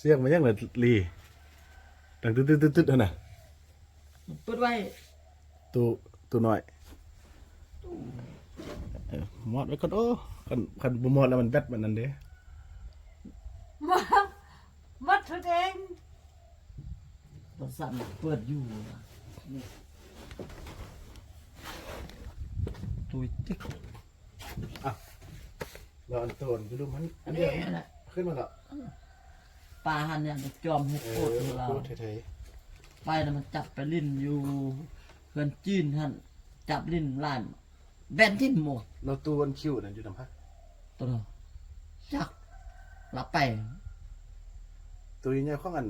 ສຽງມັນຫຍັງລະລີ ດັງຕຶດໆໆໆຫັ້ນນະ. ເປີດໄວ້ ຕູ້ ຕູ້ນ້ອຍ. ເອີ ມອດໄວ້ກ່ອນ. ໂອ້ ຄັນ ຄັນບໍ່ມອດແລ້ວມັນແບັດມັນນັ້ນເດ້. ມອດ ມອດໂທດເອງ. ບໍ່ສັ່ນເປີດຢູ່ນະ. ຕຸຍຕິກ. ອ້າວ ລະອັນໂຕນຢູ່ລຸ່ມຫັ້ນ ອັນດຽວນີ້ແຫຼະ ຂຶ້ນມາແລ້ວ. ປາຫັ້ນຍັງຈອມເຮັດໂພດຢູ່ລາວ. ເອີ ໂພດແທ້ໆ. ໄປນະ ມັນຈັບໄປຫຼິ້ນຢູ່ເຮືອນຈີນຫັ້ນ ຈັບຫຼິ້ນຫຼາຍ ແບນຖິ້ມໝົດ. ລະຕູ້ອັນຄິວນັ້ນຢູ່ນຳໃຜ? ໂຕນັ້ນ ຈັກ ລະໄປ. ໂຕໃຫຍ່ໆຂອງອັນ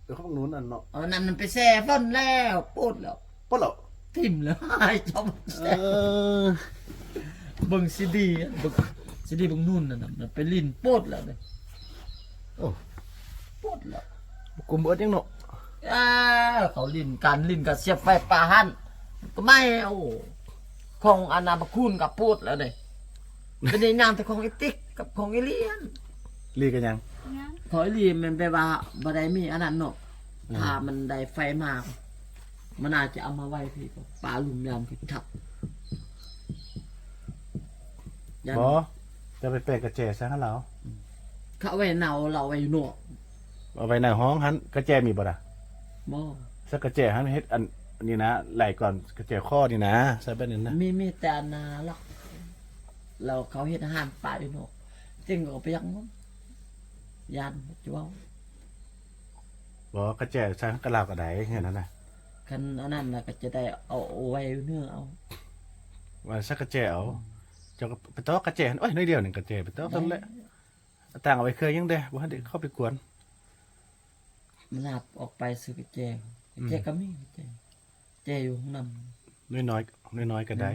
ເອີ ຂອງໜູນນັ້ນເນາະ. ເອີ ນັ້ນມັນໄປແຊ່ຝົນແລ້ວ ໂປດແລ້ວ ໂປດແລ້ວ ຖິ້ມແລ້ວ ຫາຍຈອມ. ເອີ ເບິ່ງຊີດີ ເບິ່ງຊີດີເບິ່ງໜູນນັ້ນນະ ມັນໄປຫຼິ້ນໂປດແລ້ວເດ້. ໂອ້ ໂປດແລ້ວ ກຸມເອີດຫຍັງເນາະ. ເອີ ເຂົາຫຼິ້ນກັນ ຫຼິ້ນກັນສຽບໄຟປາຫັ້ນ ກໍໄໝ້. ໂອ້ ຂອງອັນນາບັກຄູນກໍໂປດແລ້ວເດ້. ເປັນຫຍັງແຕ່ຂອງອີຕິກກັບຂອງອີເລຍນ. ລີກັນຫຍັງ? ຂອງອີລີແມ່ນແບບວ່າບໍ່ໄດ້ມີອັນນັ້ນເນາະ. ອືມ ຖ້າມັນໄດ້ໄຟມາ ມັນອາດຈະເອົາມາໄວ້ພີ້ ປາລຸມຍາມຄືທັບ. ບໍ່ ຈະໄປແປະກະແຈໃສ່ໃຫ້ລາວ. ເຂົາເອົາໄວ້ເນົາ ລາວເອົາໄວ້ຢູ່ນອກ. ເອົາໄວ້ໃນຫ້ອງຫັ້ນ. ກະແຈມີບໍ່ລະ? ບໍ່. ໃສ່ກະແຈຫັ້ນ ເຮັດອັນນີ້ນະ ໄຫຼກ່ອນ ກະແຈຂໍ້ນີ້ນະ ໃສ່ແບບນີ້ນະ. ມີ ມີແຕ່ອັນນາລັກ ແລ້ວເຂົາເຮັດຮ້ານປາຢູ່ນອກ ເຈັງກໍໄປຍັງ ຢ້ານຈະເວົ້າ. ບໍ່ ກະແຈໃສ່ໃຫ້ລາວກໍໄດ້ ເຮືອນຫັ້ນນະ. ຄັນອັນນັ້ນນະ ກໍຈະໄດ້ເອົາໄວ້ເໜືອເອົາ ວ່າໃສ່ກະແຈເອົາ. ເຈົ້າກໍໄປຕອກກະແຈຫັ້ນ. ໂອ້ຍ ໜ້ອຍດຽວໜຶ່ງກະແຈ ໄປຕອກຊັ້ນແຫຼະ. ຕ່າງເອົາໄວ້ເຄື່ອງຫຍັງແດ່ ບໍ່ທັນໄດ້ເຂົ້າໄປກວນ. ມັນຮັບອອກໄປຊື້ກະແຈ. ອືມ ກະແຈກໍມີ ກະແຈ ແຈຢູ່ຫ້ອງນ້ຳ ນ້ອຍໆ ນ້ອຍໆກໍໄດ້.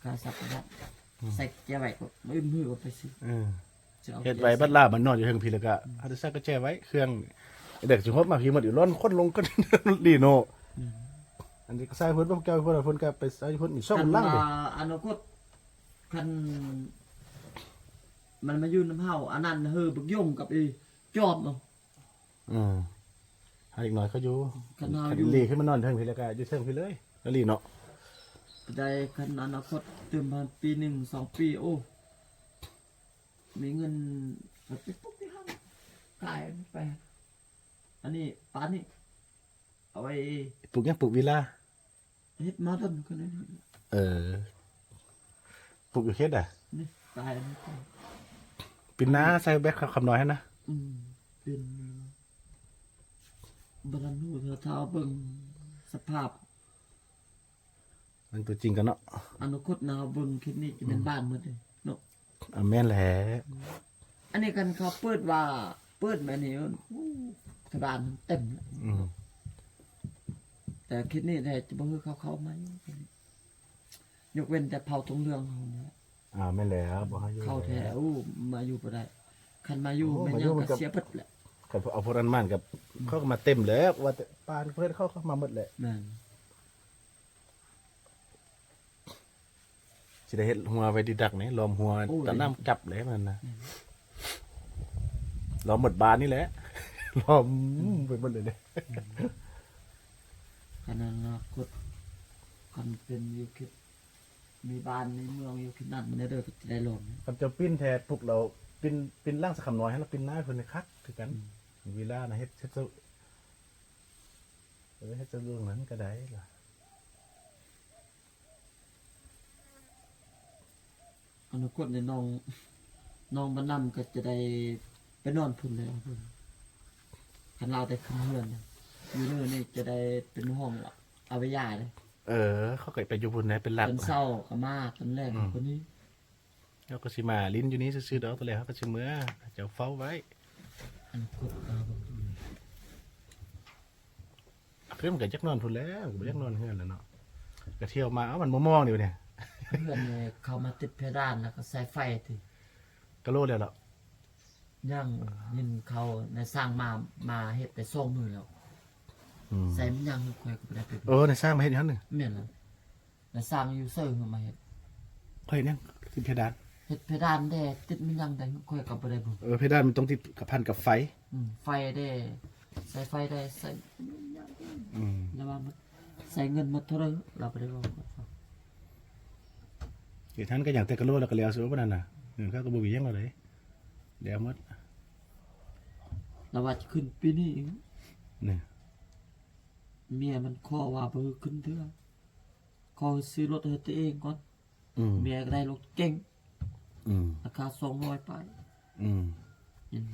ກາສັບກະດັບ ອືມ ໃສ່ແຈໄວ້ ມື້ອື່ນມື້ກໍໄປຊື້. ເອີ ເຮັດໄວ້ ບັດລາວມານອນຢູ່ເທິງພີ້ ແລ້ວກໍ ອືມ ເຮົາຈະໃສ່ກະແຈໄວ້ ເຄື່ອງເດັກຊິຫົບມາພີ້ໝົດ ຢູ່ລ້ອນຄົນລົງກັນ ດີເນາະ. ອືມ ອັນນີ້ກໍໃສ່ເພິ່ນ ພວກເຈົ້າເພິ່ນ ເພິ່ນກໍໄປໃສ່ເພິ່ນ ມີຊ່ອງຫຼັງເດ້. ອະນາຄົດ ຄັນມັນມາຢູ່ນຳເຮົາ ອັນນັ້ນເຮີ ບັກຢົງກັບອີຈອບເນາະ. ອືມ ໃຫ້ເດັກນ້ອຍເຂົາຢູ່ ຄັນເຮົາຢູ່ ຄັນລີຂຶ້ນມານອນເທິງພີ້ ແລ້ວກໍຢູ່ເທິງພີ້ເລີຍ ລະລີເນາະ. ໄດ້ ຄັນອະນາຄົດຕື່ມມາປີໜຶ່ງສອງປີ ໂອ້ ມີເງິນກໍໄປປຸກຢູ່ຫັ້ນ ຂາຍໄປ. ອັນນີ້ປານນີ້ ເອົາໄວ້ປຸກຫຍັງ? ປຸກວິລາ ເຮັດມາດົນກວ່ານີ້. ເອີ ປຸກຢູ່ເຂດໃດ? ນີ້ ປາຍນີ້ ປີນາໃສ່ແບັດຄຳນ້ອຍຫັ້ນນະ. ອືມ ເປັນ ບໍ່ທັນຮູ້ ຖ້າເບິ່ງສະພາບ ເບິ່ງຕົວຈິງກ່ອນເນາະ. ອະນາຄົດນະ ເຮົາເບິ່ງຄລິບນີ້ຈະແມ່ນ ອືມ ບ້ານໝົດເດ້ເນາະ. ອາ ແມ່ນແຫຼະ. ອັນນີ້ຄັນເຂົາເປີດວ່າ ເປີດມານີ້ ໂອ້ ສະບານເຕັມແລ້ວ. ອືມ ແຕ່ຄລິບນີ້ແທ້ຈະບໍ່ໃຫ້ເຂົາເຂົ້າມາຢູ່ ຍົກເວັ້ນແຕ່ເຜົ່າຕົງເຫຼືອງເຮົານີ້ແຫຼະ. ອາ ແມ່ນແລ້ວ ບໍ່ໃຫ້ຢູ່ ເຂົ້າແທ້. ໂອ້ ມາຢູ່ບໍ່ໄດ້ ຄັນມາຢູ່ ໂອ້ ແມ່ນຫຍັງກໍເສຍເບິດແຫຼະ. ຄັນເອົາພວກນັ້ນມາກໍ ອືມ ເຂົາກໍມາເຕັມແລ້ວ ວ່າແຕ່ປານເພິ່ນເຂົາກໍມາໝົດແຫຼະ. ແມ່ນ. ຊິໄດ້ເຮັດຮົ້ວໄວ້ດີດັກນີ້ ລ້ອມຮົ້ວ ໂອ້ຍ ຕານ້ຳຈັບເລີຍມັນນະ. ອືມ ລ້ອມໝົດບ້ານນີ້ແຫຼະ ລ້ອມ ອືມ ໄປໝົດເລີຍເດ້. ອືມ ຄັນອະນາຄົດ ຄັນເປັນຢູ່ເຂດ ມີບ້ານມີເມືອງຢູ່ເຂດນັ້ນແນ່ເດີ ກໍຈະໄດ້ລ້ອມ. ຄັນເຈົ້າປິ່ນແທ້ ປຸກແລ້ວ ປິ່ນ ປິ່ນຫຼັງສະຄຳນ້ອຍ ແລ້ວປິ່ນໜ້າເພິ່ນຄັກຄືກັນ. ອືມ ວິລານະ ເຮັດ ເຮັດ ເອີ ເຮັດເຈົ້າເລື່ອງນັ້ນກໍໄດ້ລະ. ອະນາຄົດນີ້ນ້ອງ ນ້ອງບ້ານນຳກໍຈະໄດ້ໄປນອນພຸ້ນແລ້ວພຸ້ນ ຄັນລາວໄດ້ຂຶ້ນເຮືອນນະ. ຢູ່ເນີນີ້ຈະໄດ້ເປັນຫ້ອງອາວະຍາເດ້. ເອີ ເຂົາກໍໄປຢູ່ພຸ້ນແຫຼະ ເປັນຫຼັກ ຕອນເຊົ້າກໍມາ ຕອນແລງ ອືມ ຄົນນີ້ ເຮົາກໍຊິມາຫຼິ້ນຢູ່ນີ້ຊື່ໆດອກ. ຕອນແລກເຮົາກໍຊິເມືອ ເຈົ້າເຝົ້າໄວ້. ອະນາຄົດ ຄືມັນກໍຢາກນອນພຸ້ນແຫຼະ ມັນກໍບໍ່ຢາກນອນເຮືອນແລ້ວເນາະ. ກໍທ່ຽວມາ ເອົ້າ ມັນມອງໆນີ້ບັດນີ້ ເຮືອນນີ້ເຂົ້າມາຕິດເພດານ ແລ້ວກໍໃສ່ໄຟຕິ ກະໂລແລ້ວເນາະ. ຍັງ ເຫັນເຂົານາຍຊ່າງມາ ມາເຮັດໄດ້ສອງມື້ແລ້ວ. ອືມ ໃສ່ມັນຍັງ ຂ້ອຍກໍບໍ່ໄດ້ໄປເບິ່ງ. ເອີ ນາຍຊ່າງມາເຮັດຢູ່ຫັ້ນນີ້. ແມ່ນແລ້ວ. ແລ້ວສ້າງຢູ່ເຊີມາເຮັດ ຂ້ອຍເຮັດຫຍັງ? ຂຶ້ນເພດານ. ເຮັດເພດານແດ່ ຕິດແມ່ນຫຍັງແດ່ ຂ້ອຍກໍບໍ່ໄດ້ເບິ່ງ. ເອີ ເພດານມັນຕ້ອງຕິດກັບ ພັນກັບໄຟ. ອືມ ໄຟແດ່ ສາຍໄຟແດ່ ໃສ່ ອືມ ແລ້ວວ່າມັນໃສ່ເງິນໝົດເທົ່າໃດ ລາວບໍ່ໄດ້ເວົ້າ. ເຮັດຫັ້ນກໍຫຍັງແຕ່ກະໂຫຼ ແລ້ວກໍແລ້ວ ຊິວ່າປານນັ້ນນະ. ເງິນເຂົາກໍບໍ່ມີຫຍັງແລ້ວເດ້ ແລ້ວໝົດ. ລາວວ່າຈະຂຶ້ນປີນີ້ອີກ ນີ້ ເມຍມັນຂໍວ່າບໍ່ໃຫ້ຂຶ້ນເທື່ອ ຂໍໃຫ້ຊື້ລົດໃຫ້ຕົວເອງກ່ອນ. ອືມ ເມຍກໍໄດ້ລົດເກັງ ອືມ ລາຄາສອງຮ້ອຍປາຍ. ອືມ ເຫັນ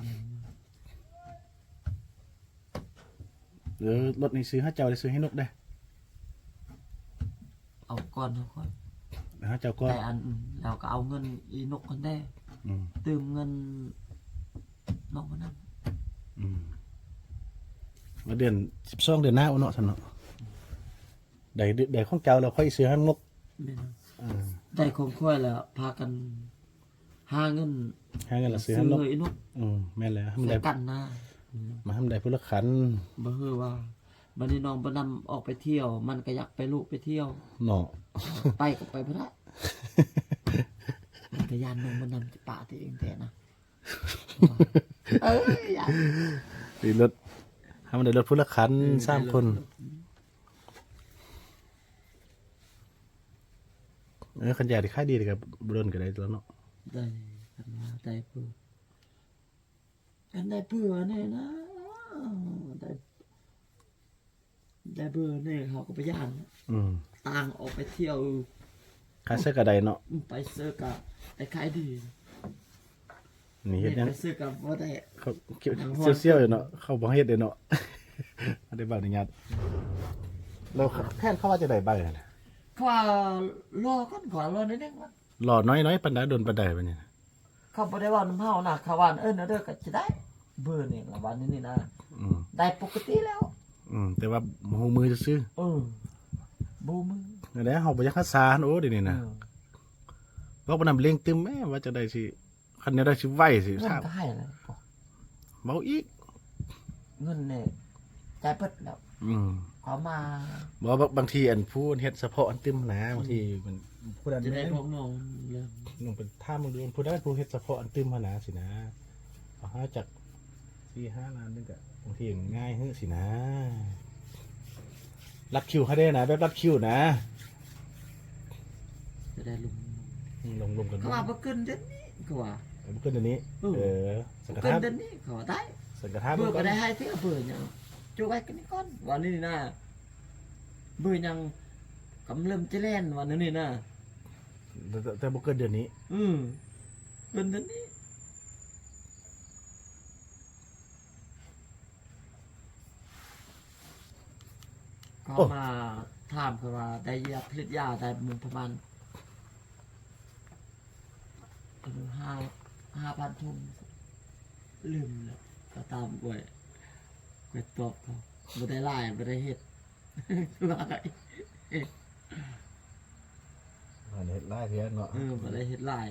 ເອີ ລົດນີ້ຊື້ໃຫ້ເຈົ້າ ໄດ້ຊື້ໃຫ້ນົກເດ້. ເອົາກ່ອນ ເອົາກ່ອນ ໃຫ້ເຈົ້າກ່ອນ ແຕ່ອັນ ອືມ ແລ້ວກໍເອົາເງິນອີນົກຫັ້ນແດ່. ອືມ ຕື່ມເງິນນ້ອງຄົນນັ້ນ. ອືມ ວ່າເດືອນສິບສອງ ເດືອນໜ້າເນາະ ຊັ້ນເນາະ. ໄດ້ ໄດ້ຂອງເຈົ້າແລ້ວ ຂ້ອຍຊິຊື້ໃຫ້ນົກ. ແມ່ນ ເອີ ໄດ້ຂອງຂ້ອຍແລ້ວ ພາກັນຫາເງິນ ຫາເງິນແລ້ວຊື້ໃຫ້ນົກ ຊື້ໃຫ້ນົກ. ອືມ ແມ່ນແລ້ວ ໃຫ້ມັນໄດ້ກັນນະ ອືມ ມາໃຫ້ມັນໄດ້ຜູ້ລະຄັນ. ບໍ່ເຮີວ່າ ບັດນີ້ນ້ອງບໍ່ນຳອອກໄປທ່ຽວ ມັນກໍຢາກໄປ ລູກໄປທ່ຽວເນາະ ໄປກໍໄປບໍ່ໄດ້. ມັນກໍຢ້ານນ້ອງບໍ່ນຳຈະປະຕົວເອງແທ້ນະ. ເອີຍ ມີລົດ ໃຫ້ມັນໄດ້ລົດຜູ້ລະຄັນ ເອີ ສາມຄົນ. ເອີ ຄັນຢາກໄດ້ຂາຍດີກໍບໍ່ດົນກໍໄດ້ຕົວະເນາະ. ໄດ້ ຄັນວ່າໄດ້ເພື່ອ ຄັນໄດ້ເພື່ອແນ່ນະ ໄດ້ ໄດ້ເບີແນ່ ເຮົາກໍບໍ່ຢ້ານ. ອືມ ຕ່າງອອກໄປທ່ຽວ ຂາຍເສື້ອກໍໄດ້ເນາະ. ອືມ ໄປເສື້ອກໍໄດ້ຂາຍດີ. ນີ້ເຮັດຫຍັງ ໄປເສື້ອກໍບໍ່ໄດ້ ເຂົາ ສ່ຽວໆຢູ່ເນາະ ເຂົາບໍ່ເຮັດເດ້ເນາະ. ໄດ້ໃບອະນຸຍາດ ແລ້ວແຜນເຂົາວ່າຈັ່ງໃດໃບຫັ້ນນະ? ເຂົາວ່າລໍກ່ອນ ເຂົາວ່າລໍໜ້ອຍໜຶ່ງ ລໍໜ້ອຍໆ ປານໃດ ດົນປານໃດບັດນີ້ນະ? ເຂົາບໍ່ໄດ້ເວົ້ານຳເຮົານະ ເຂົາວ່າ ເອີ ແນວໃດກໍຈະໄດ້ເບີນີ້ລະ ວ່າແນວນີ້ນະ. ອືມ ໄດ້ປົກກະຕິແລ້ວ. ອືມ ແຕ່ວ່າບໍ່ຮູ້ມື້ຊື່ໆ. ເອີ ບໍ່ຮູ້ມື້ ນັ້ນແຫຼະ ເຮົາບໍ່ຢາກຮັກສາຫັ້ນ. ໂອ້ ດຽວນີ້ນະ ເອີ ເວົ້າປານນັ້ນເລັ່ງຕຶມແມ້ ວ່າຈັ່ງໃດຊິ ຄັນແນວໃດຊິໄວຊິ ເງິນກໍໃຫ້ແລ້ວ ເວົ້າອີກ ເງິນນີ້ຈ່າຍເບິດແລ້ວ. ອືມ ເຂົາມາ ບໍ່ ບາງ ບາງທີອັນຜູ້ເຮັດສະເພາະອັນຕື່ມຫັ້ນນະ ບາງທີມັນ ອືມ ຜູ້ນັ້ນ ຈະໄດ້ບອກນ້ອງເລື່ອງ ນ້ອງໄປຖາມເບິ່ງດູ ຜູ້ນັ້ນຜູ້ເຮັດສະເພາະອັນຕື່ມຫັ້ນນະ ຊີ້ນະ ເອົາຫາຈັກສີ່ຫ້າລ້ານໜຶ່ງກະ ບາງທີມັນງ່າຍເຮີ້ຊີ້ນະ ລັດຄິວໃຫ້ໄດ້ນະ ແບບລັດຄິວນະ ຈະໄດ້ລົງ ອືມ ລົງ ລົງກັນ ເຂົາວ່າບໍ່ເກີນເດືອນນີ້ ເຂົາວ່າ ເອີ ບໍ່ເກີນເດືອນນີ້. ເອີ ເອີ ສັງກະທາ ບໍ່ເກີນເດືອນນີ້ ເຂົາວ່າໄດ້ ສັງກະທາ ເບີ ເບິ່ງກ່ອນ ບໍ່ໄດ້ໃຫ້ເທື່ອ ເບີຫຍັງ ຈຸໄວ້ກັນນີ້ກ່ອນ ວ່ານີ້ນະ ເບີຫຍັງກຳເລີ່ມຈະແລ່ນ ວ່າແນວນີ້ນະ ແຕ່ ແຕ່ບໍ່ເກີນເດືອນນີ້. ອືມ ເກີນເດືອນນີ້. ເຂົາມາຖາມຂ້ອຍວ່າໄດ້ຢາຜະລິດຢາໄດ້ປະມານຫ້າ ຫ້າພັນຖົງ ລືມແລ້ວ ກໍຕາມຂ້ອຍ ຂ້ອຍຕອບເຂົາ ບໍ່ໄດ້ຫຼາຍ ບໍ່ໄດ້ເຮັດຫຼາຍ. ບໍ່ໄດ້ເຮັດຫຼາຍເທື່ອເນາະ. ເອີ ບໍ່ໄດ້ເຮັດຫຼາຍ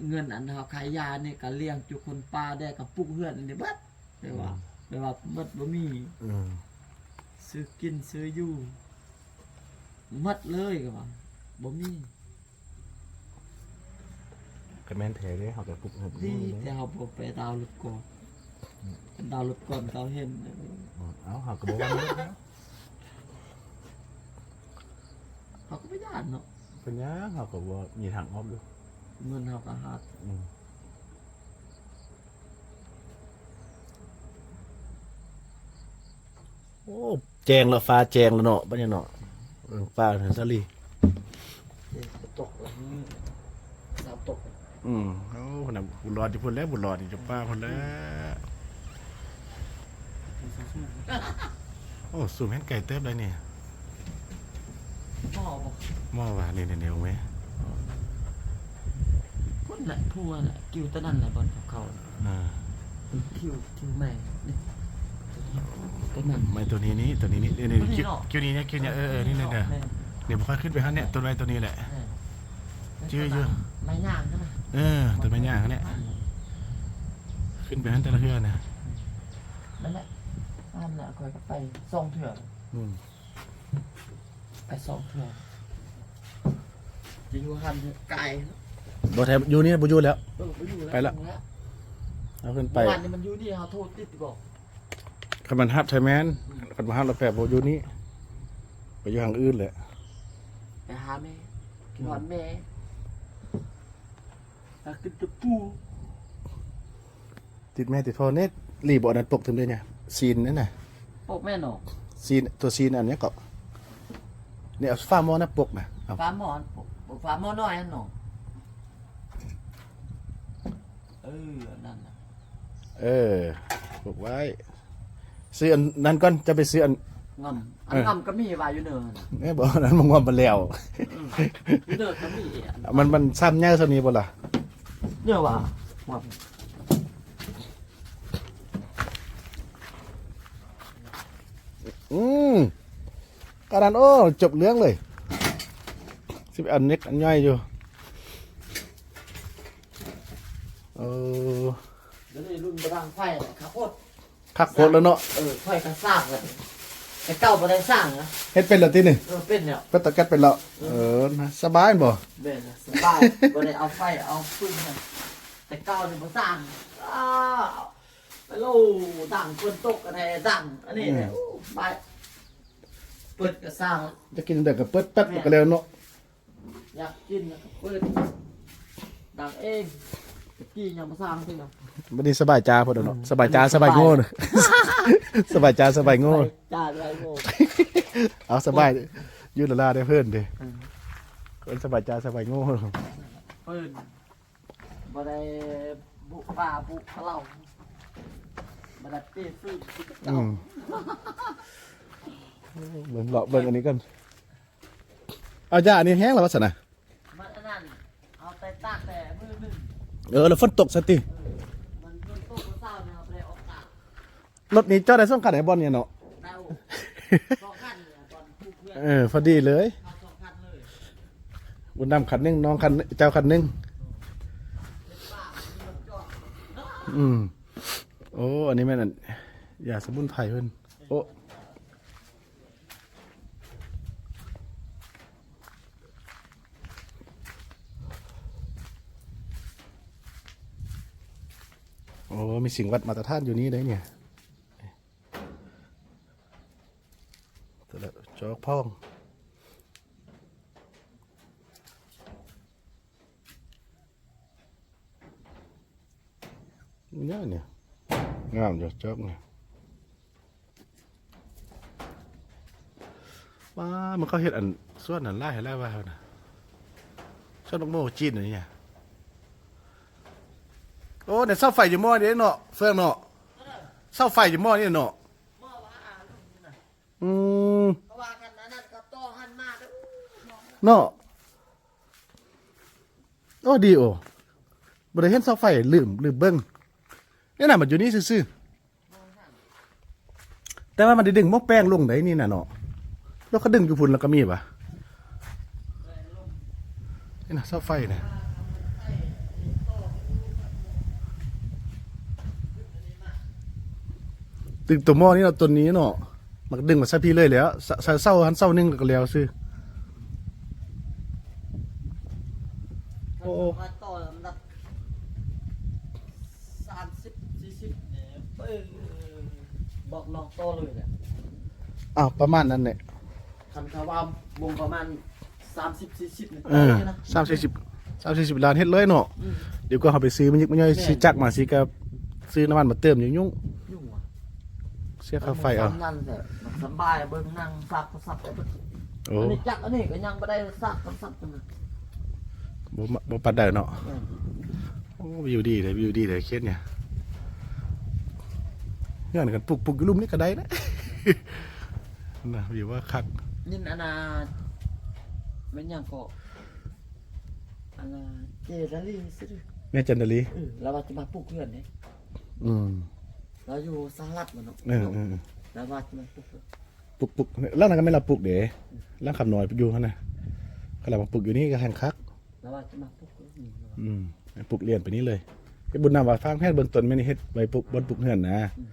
ເງິນອັນເຮົາຂາຍຢານີ້ກໍລ້ຽງຈຸຄົນປ່າແດ່ ກໍປຸກເຮືອນອັນນີ້ເບິດ ແບບວ່າ ອືມ ແບບວ່າໝົດ ບໍ່ມີ ອືມ ຊື້ກິນຊື້ຢູ່ໝົດເລີຍ ກໍວ່າບໍ່ມີ. ກໍແມ່ນແທ້ເດ້ ເຮົາກໍປຸກເຮືອນ ດີແຕ່ເຮົາບໍ່ໄປດາວລົດກ່ອນ ອືມ ຄັນດາວລົດກ່ອນເຂົາເຫັນ ອືມ ເອົ້າ ເຮົາກໍບໍ່ວ່າ ເຮົາກໍບໍ່ຢ້ານເນາະ ເປັນຫຍັງ ເຮົາກໍບໍ່ມີທາງອອກຢູ່ ເງິນເຮົາກໍຫາ ອືມ. ໂອ້ ແຈ້ງແລ້ວ ຟ້າແຈ້ງແລ້ວເນາະ ບັດນີ້ເນາະ ເບິ່ງຟ້າສາລີ ຕົກແລ້ວ ອືມ ໂອ້ ພຸ້ນນະ ບຸນຫຼອດຢູ່ພຸ້ນແຫຼະ ບຸນຫຼອດຢູ່ຈຳປາພຸ້ນແຫຼະ. ໂອ້ ຊູມເຫັນໄກເຕີບໄດ໋ນີ້ ໝໍບໍ່ ໝໍວ່າ ນີ້ໆໆ ເບິ່ງແມ ພຸ້ນແຫຼະ ພູນັ້ນແຫຼະ ກິວໂຕນັ້ນແຫຼະ ບ່ອນເຂົາ ອ່າ ຄິວ ຄິວໄມ້ນີ້ ໂຕນັ້ນ ໄມ້ໂຕນີ້ນີ້ ໂຕນີ້ນີ້ ນີ້ ໂຕນີ້ເນາະ ຄິວນີ້ນີ້ ຄິວນີ້ ເອີໆ ນີ້ ນີ້ ນີ້ ແມ່ນ ນີ້ ຂ້ອຍຂຶ້ນໄປຫັ້ນແຫຼະ ຕົ້ນໄມ້ໂຕນີ້ແຫຼະ ແມ່ນ ຈື່ຢູ່ ໄມ້ຍ່າງຫັ້ນນະ ເອີ ຕົ້ນໄມ້ຍ່າງຫັ້ນແຫຼະ ຂຶ້ນໄປຫັ້ນແຕ່ລະເທື່ອນະ ນັ້ນແຫຼະ ຫັ້ນແຫຼະ ຂ້ອຍກໍໄປສອງເທື່ອ ອືມ ໄປສອງເທື່ອ ຈະຢູ່ຫັ້ນໄກ ບໍ່ແທ້ ຢູ່ນີ້ບໍ່ຢູ່ແລ້ວ ເອີ ບໍ່ຢູ່ແລ້ວ ໄປລະ ເອົາຂຶ້ນໄປ ເມື່ອວານນີ້ມັນຢູ່ນີ້ ເຮົາໂທຕິດບໍ່ ຄັນມັນຮັບໄທແມນ ອືມ ຄັນບໍ່ຮັບລະແປບໍ່ຢູ່ນີ້ ໄປຢູ່ທາງອື່ນແຫຼະ ໄປຫາແມ່ ອືມ ຄິດຮອດແມ່ ຢາກກິນແຕ່ປູ ຕິດແມ່ຕິດພໍ່ເນັດ ຫຼີບໍ່ອັນນັ້ນປົກເຖິງເດ້ຍ ຊີ້ນນັ້ນນະ ປົກແມ່ນເນາະ ຊີ້ນ ຕົວຊີ້ນອັນນີ້ກໍ ນີ້ເອົາຝາໝໍ້ນະປົກນະ ເອົາຝາໝໍ້ ຝາໝໍ້ນ້ອຍຫັ້ນເນາະ ເອີ ອັນນັ້ນນະ ເອີ ປົກໄວ້ ຊື້ອັນນັ້ນກ່ອນ ຈະໄປຊື້ອັນ ງ່ຳ ອັນ ເອີ ງ່ຳກໍມີວ່າຢູ່ເນີ ແມ່ນບໍ່ ອັນນັ້ນມັນງ່ຳມາແລ້ວ ເອີ ຢູ່ເນີກໍມີ ມັນ ມັນຊ້ຳໃຫຍ່ສ່ຳນີ້ບໍ່ລະ ເນີວ່າ ງ່ຳ ອືມ ກະນັ້ນ ໂອ້ ຈົບເລື່ອງເລີຍ ຊິໄປເອົາເນັດອັນໃຫຍ່ຢູ່ ເອີ ດຽວນີ້ລຸ້ນບໍ່ດັງໄຟແລ້ວ ຄັກໂພດ ຄັກໂພດແລ້ວເນາະ ເອີ ຂ້ອຍກໍສ້າງແລ້ວ ແຕ່ເກົ່າບໍ່ໄດ້ສ້າງນະ ເຮັດເປັນແລ້ວຕິນີ້ ເອີ ເປັນແລ້ວ ເປີດເຕົາແກັສເປັນແລ້ວ ເອີ ເອີ ນະ ສະບາຍບໍ່ ແມ່ນນະ ສະບາຍ ບໍ່ໄດ້ເອົາໄຟເອົາຟືນນະ ແຕ່ເກົ່ານີ້ບໍ່ສ້າງ ອ້າວ ໄປໂລດ ດັງ ຝົນຕົກກໍໄດ້ດັງ ອັນນີ້ແຫຼະ ອືມ ໂອ້ ບາຍ ເປີດກະສ້າງ ຢາກກິນແນວໃດກໍເປີດແປັບ ແມ່ນ ກໍແລ້ວເນາະ ຢາກກິນກໍເປີດ ດັງເອງ ຕະກີ້ຍັງບໍ່ສ້າງເທື່ອ ບັດນີ້ສະບາຍຈາພຸ້ນເນາະ ອືມ ສະບາຍຈາ ສະບາຍໂງ່ ສະບາຍຈາ ສະບາຍໂງ່ ສະບາຍຈາ ສະບາຍໂງ່ ເອົາສະບາຍ ເອີ ຢູ່ລາໆ ເດີເພິ່ນເດ້ ອືມ ເພິ່ນສະບາຍຈາ ສະບາຍໂງ່ ເພິ່ນ ບໍ່ໄດ້ບຸປ່າບຸເຂົາ ບໍ່ໄດ້ເປຟືນຄືເຂົາ ອືມ ເບິ່ງເລາະເບິ່ງອັນນີ້ກ່ອນ ເອົາ ຢາອັນນີ້ແຫ້ງແລ້ວວ່າຊັ້ນນະ ມັນອັນນັ້ນ ເອົາໄປຕາກແຕ່ມື້ໜຶ່ງ ເອີ ແລ້ວຝົນຕົກຊະຕິ ເອີ ມັນຝົນຕົກມື້ເຊົ້ານີ້ ເຮົາບໍ່ໄດ້ອອກຕາກ ລົດນີ້ຈອດໄດ້ສອງຄັນໃນບ່ອນນີ້ເນາະ ໄດ້ ສອງຄັນ ເອີ ພໍດີເລີຍ ເອົາສອງຄັນເລີຍ ບຸນນຳຄັນໜຶ່ງ ນ້ອງຄັນ ເຈົ້າຄັນໜຶ່ງ ອືມ ໂອ້ ອັນນີ້ແມ່ນອັນ ຢາສະໝຸນໄພເພິ່ນ ໂອ້ ໂອ້ ມີສິ່ງວັດມາດຕະຖານຢູ່ນີ້ເດ້ນີ້ ແຕ່ລະຈອກພ້ອງ ນີ້ ນີ້ ງາມຢູ່ຈອກນີ້ ວ້າ ມັນເຂົາເຮັດອັນສວນນັ້ນຫຼາຍແທ້ແລ້ວວ່ານະ ສວນບັກໂມຈີນນີ້ ໂອ້ ໃນເສົາໄຟຢູ່ໝໍ້ນີ້ເນາະ ເຟືອງເນາະ ເສົາໄຟຢູ່ໝໍ້ນີ້ເນາະ ອືມ ເພາະວ່າຄັນອັນນັ້ນກໍຕໍ່ຫັ້ນມາເດີ ເນາະ ໂອ້ ດີໂອ ບໍ່ໄດ້ເຫັນເສົາໄຟ ລືມ ລືມເບິ່ງ ນີ້ນະ ມັນຢູ່ນີ້ຊື່ໆ ແຕ່ວ່າມັນໄດ້ດຶງໝໍ້ແປງລົງໄດ໋ນີ້ນະເນາະ ແລ້ວກໍດຶງຢູ່ພຸ້ນແລ້ວກໍມີຫວາ ນີ້ນະ ເສົາໄຟນະ ຕຶງຕົວໝໍ້ນີ້ເນາະ ຕົນນີ້ເນາະ ມັນກໍດຶງມາໃສ່ພີ້ເລີຍແຫຼະ ໃສ່ເສົາຫັ້ນເສົາໜຶ່ງກໍແລ້ວຊື່ ໂອ້ ມາຕໍ່ລຳດັບ ສາມສິບ ສີ່ສິບນີ້ ເອີ ບອກນ້ອງຕໍ່ເລີຍແຫຼະ ອ້າວ ປະມານນັ້ນແຫຼະ ຄັນເຂົາວ່າວົງປະມານສາມສິບ ສີ່ສິບນີ້ ເອີ ສາມສິບ ສີ່ສິບ ສາມສິບ ສີ່ສິບລ້ານເຮັດເລີຍເນາະ ອືມ ດຽວກໍເຮົາໄປຊື້ມາຍິກມາຍ່ອຍ ແມ່ນ ຊື້ຈັກມາ ຊື້ກັບ ຊື້ນ້ຳມັນມາເຕີມ ຫຍຸ້ງໆ ຫຍຸ້ງຫວະ ເສຍຄ່າໄຟເອົາ ມັນສຳບາຍ ເບິ່ງນັ່ງຊັກ ຊັກໄດ້ເບິດ ໂອ້ ອັນນີ້ຈັກ ອັນນີ້ກໍຍັງບໍ່ໄດ້ຊັກ ຊັກ ບໍ່ມາ ບໍ່ປານໃດເນາະ ແມ່ນ ໂອ້ ວິວດີເດ້ ວິວດີເດ້ ເຂດນີ້ ເຮືອນກັນປຸກ ປຸກຢູ່ລຸ່ມນີ້ກໍໄດ້ນະ ນະ ວິວວ່າຄັກ ຍິນອັນນ່າ ແມ່ນຫຍັງເກາະ ອັນນ່າ ເຈດາລີ ແມ່ຈັນດາລີ ເອີ ລາວວ່າຈະມາປຸກເຮືອນເດ້ ອືມ ລາວຢູ່ສະຫະລັດແມ່ນເນາະ ເອີ ເອີ ລາວວ່າຈະມາປຸກເຮືອນ ປຸກ ປຸກ ຫຼັງນັ້ນກໍແມ່ນລາວປຸກເດ້ ຫຼັງຄຳນ້ອຍຢູ່ຫັ້ນນະ ຄັນລາວມາປຸກຢູ່ນີ້ກໍແຮ່ງຄັກ ລາວວ່າຈະມາປຸກເຮືອນ ອືມ ປຸກລຽນໄປນີ້ເລີຍ ເຮັດບຸນນຳວ່າຟາງແຜນເບື້ອງຕົ້ນແມ່ນເຮັດໄວ້ປຸກ ບ່ອນປຸກເຮືອນນະ ອືມ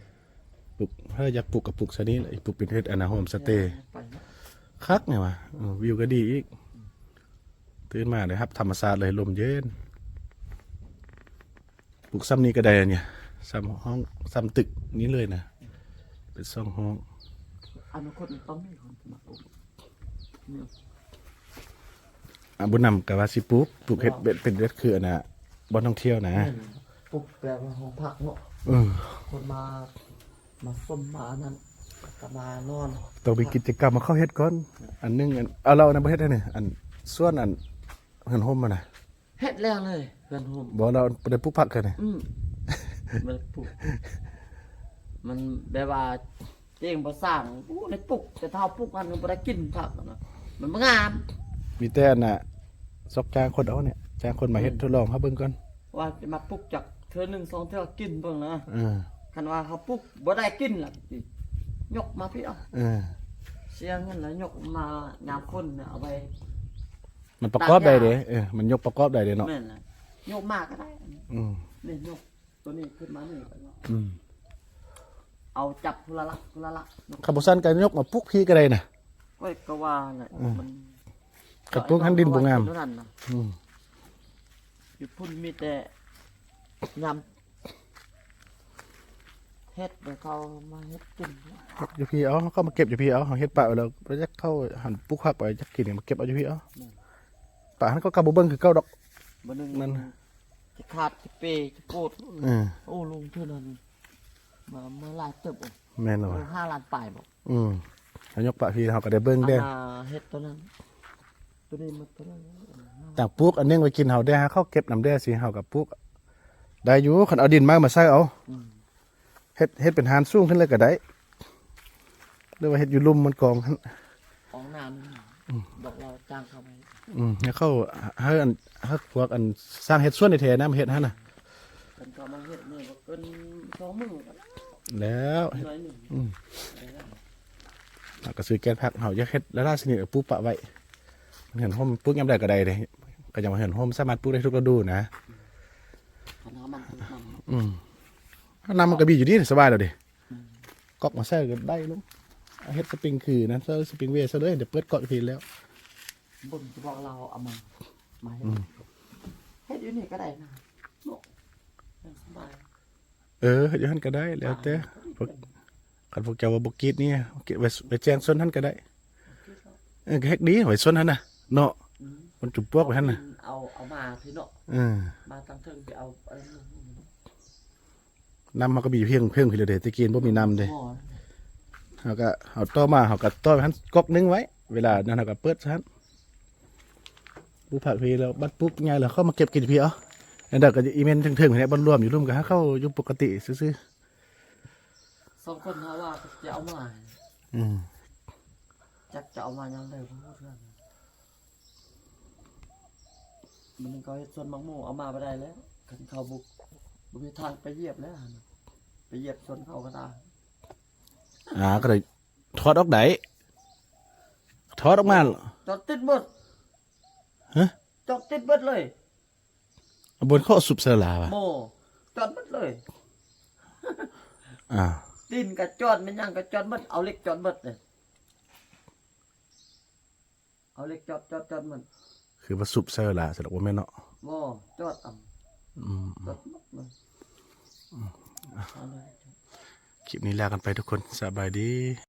ປຸກ ເອີ ຢາກປຸກກໍປຸກຊະນີ້ແຫຼະ ປຸກເປັນເຮັດອັນນາໂຮມສະເຕ ແມ່ນ ໄປເນາະ ຄັກນີ້ຫວາ ເອີ ວິວກໍດີອີກ ຕື່ນມາໄດ້ຮັບທຳມະຊາດເລີຍ ລົມເຢັນ ປູກຊ່ຳນີ້ກໍໄດ້ອັນນີ້ ຊ່ຳຫ້ອງ ຊ່ຳຕຶກນີ້ເລີຍນະ ເປັນສອງຫ້ອງ. ອະນາຄົດມັນຕ້ອງມີຄົນມາປູກ. ອາ ບຸນນຳກໍວ່າຊິປູກ ປູກເຮັດເປັນ ເປັນແບບຄືອັນນ່າ ບ່ອນທ່ອງທ່ຽວນະ ແມ່ນ ປູກແບບວ່າຫ້ອງພັກເນາະ. ເອີ ຄົນມາ ມາຊົມມາອັນນັ້ນ ກໍມານອນ ຕ້ອງມີກິດຈະກຳໃຫ້ເຂົາເຮັດກ່ອນ. ອັນໜຶ່ງ ອັນ ເອົາ ລາວອັນນັ້ນບໍ່ເຮັດໃຫ້ນີ້ ອັນສວນ ອັນເຮືອນຮົ່ມຫັ້ນນະ. ເຮັດແລ້ວເລີຍເຮືອນຮົ່ມ. ບໍ່ ລາວບໍ່ໄດ້ປູກຜັກເທື່ອນີ້. ອືມ ບໍ່ໄດ້ປູກ ມັນແບບວ່າ ເອງບໍ່ສ້າງ ໂອ້ ໄດ້ປູກ ແຕ່ຖ້າເຮົາປູກຫັ້ນມັນບໍ່ໄດ້ກິນຜັກນະ ມັນບໍ່ງາມ. ມີແຕ່ອັນນ່າ ຊອກຈ້າງຄົນເອົານີ້ ຈ້າງຄົນມາເຮັດ ອືມ ທົດລອງເຮົາເບິ່ງກ່ອນ ວ່າຊິມາປູກຈັກເທື່ອໜຶ່ງສອງເທື່ອກິນເບິ່ງນະ. ເອີ ຄັນວ່າເຮົາປູກບໍ່ໄດ້ກິນລະ ຍົກມາພີ້ເອົາ. ເອີ ເສຍເງິນລະຍົກມາຍາມຝົນນະ ເອົາໄວ້ ມັນປະກອບໄດ້ເດ້. ເອີ ມັນຍົກປະກອບໄດ້ເດ້ເນາະ. ແມ່ນລະ ຍົກມາກໍໄດ້. ອືມ ນີ້ຍົກ ຕົວນີ້ຂຶ້ນມານີ້ກໍ ອືມ ເອົາຈັບພຸ້ນລະລະ ພຸ້ນລະລະ. ຄັນບໍ່ຊັ້ນກໍຍົກມາປູກພີ້ກໍໄດ້ນະ. ຂ້ອຍກໍວ່າແຫຼະ ອືມ ມັນ ຄັນປູກຫັ້ນດິນບໍ່ງາມ. ອືມ ຢູ່ພຸ້ນມີແຕ່ຍາມເຮັດໃຫ້ເຂົາມາເຮັດກິນ. ເກັບຢູ່ພີ້ເອົາ ເຂົາມາເກັບຢູ່ພີ້ເອົາ. ເຮົາເຮັດປະໄວ້ແລ້ວ ບໍ່ຈັກເຂົາຫັ້ນປູກຜັກໄວ້ ຈັກກິນ ມາເກັບເອົາຢູ່ພີ້ເອົາ. ແມ່ນ ປະຫັ້ນເຂົາກໍບໍ່ເບິ່ງຄືເກົ່າດອກ. ບໍ່ໜຶ່ງ ມັນ ຈະຂາດ ຈະເປ ຈະໂປດ. ເອີ ໂອ້ ລົງທຶນນັ້ນມາ ມາຫຼາຍເຕີບ. ແມ່ນແລ້ວ ເອີ ຫ້າລ້ານປາຍບໍ? ອືມ ເຮົາຍົກປະພີ້ ເຮົາກໍໄດ້ເບິ່ງແດ່. ອັນນ່າ ເຮັດຕົວນັ້ນ ຕົວນີ້ມັນຕົວນັ້ນ ຕ່າງປູກອັນໜຶ່ງໄວ້ກິນເຮົາແດ່ ເຮົາເກັບນຳແດ່ ຊິເຮົາກໍປູກໄດ້ຢູ່. ຄັນເອົາດິນມາ ມາໃສ່ເອົາ. ອືມ ເຮັດ ເຮັດເປັນຮ້ານສູງຂຶ້ນເລີຍກໍໄດ້ ຫຼືວ່າເຮັດຢູ່ລຸ່ມມັນກອງຫັ້ນ. ອອກໜ້າມັນ ອືມ ບອກລາວຈ້າງເຂົາໄປ. ອືມ ໃຫ້ເຂົາ ໃຫ້ອັນ ໃຫ້ພວກອັນຊ່າງເຮັດສວນແທ້ໆນະ ມາເຮັດຫັ້ນນະ. ຄັນເຂົາມາເຮັດນີ້ບໍ່ເກີນສອງມື້ກໍແລ້ວ ແລ້ວ. ໜ້ອຍໜຶ່ງ ອືມ ເຮົາກໍຊື້ແກ່ນຜັກ ເຮົາຢາກເຮັດຫຼາຍໆຊະນິດ ເອົາປູກປະໄວ້. ເຮືອນຮົ່ມ ປູກຍາມໃດກໍໄດ້ເດ້ ກໍຍັງວ່າເຮືອນຮົ່ມສາມາດປູກໄດ້ທຸກລະດູນະ. ຄັນເຮົາມັນ ອືມ ນ້ຳມັນກໍມີຢູ່ດີ ສະບາຍແລ້ວເດ້. ອືມ ກອກມາໃສ່ກໍໄດ້ລົງ ເຮັດສະປຣິງຄືນັ້ນ ໃສ່ສະປຣິງເວໃສ່ເລີຍ ດຽວເປີດກອກອີກທີແລ້ວ. ເບິ່ງ ຈະບອກລາວເອົາມາ ມາເຮັດ ອືມ ເຮັດຢູ່ນີ້ກໍໄດ້ນະເນາະ. ສະບາຍ ເອີ ເຮັດຢູ່ຫັ້ນກໍໄດ້ ແລ້ວແຕ່. ພວກ ຄັນພວກເຈົ້າວ່າບໍ່ກຣີດນີ້ ໄປ ໄປແຈ້ງຊົນຫັ້ນກໍໄດ້. ເອີ ກໍເຮັດດີ ໄປຊົນຫັ້ນນະເນາະ. ອືມ ມັນຈຸບປວກໄປຫັ້ນນະ ເອົາ ເອົາມາພີ້ເນາະ. ເອີ ມາທາງເທິງຊິເອົາອັນນັ້ນ ນ້ຳເຮົາກໍມີພຽງ ພຽງພີ້ແລ້ວເດ້ ແຕ່ກີ້ບໍ່ມີນ້ຳເດ້. ເຮົາກໍ ເຮົາຕໍ່ມາ ເຮົາກໍຕໍ່ໄປຫັ້ນກອກໜຶ່ງໄວ້ ເວລານັ້ນເຮົາກໍເປີດຊັ້ນ. ປູກຜັກພີ້ແລ້ວ ບັດປູກໃຫຍ່ແລ້ວ ເຂົາມາເກັບກິນພີ້ເອົາ. ອັນໃດກໍອີເມັນເທິງໆ ແຫຼະ ບ່ອນລວມຢູ່ລຸ່ມ ກໍໃຫ້ເຂົາຢູ່ປົກກະຕິຊື່ໆ. ສອງຄົນເຮົາວ່າຈະເອົາມາ. ອືມ ຈັກຈະເອົາມາຍາມໃດບໍ່ຮູ້ເທື່ອ. ມັນກໍເຮັດສວນໝາກໂມ ເອົາມາບໍ່ໄດ້ແລ້ວ ຄັນເຂົາບໍ່ ບໍ່ມີທາງໄປຢຽບແລ້ວ ໄປຢຽບສວນເຂົາກໍຕາຍ. ອ່າ ກໍໄດ້ຖອດອອກໄດ້ ຖອດອອກມາ ຈອດຕິດໝົດ. ຮະ? ຈອດຕິດເບິດເລີຍ. ເອົາບ່ອນເຂົາເອົາຊຸບໃສ່ລາວະ? ບໍ່ ຈອດເບິດເລີຍ. ອ້າວ ຕີນກໍຈອດ ແມ່ນຫຍັງກໍຈອດເບິດ ເອົາເຫຼັກຈອດເບິດເລີຍ. ເອົາເຫຼັກຈອດ ຈອດ ຈອດມັນ. ຄືວ່າຊຸບໃສ່ລາວຊັ້ນດອກ ບໍ່ແມ່ນເນາະ? ບໍ່ ຈອດເອົາ. ອືມ ຈອດໝົດເລີຍ. ອືມ ເອົາເລີຍ. ຄລິບນີ້ລາກັນໄປທຸກຄົນ ສະບາຍດີ.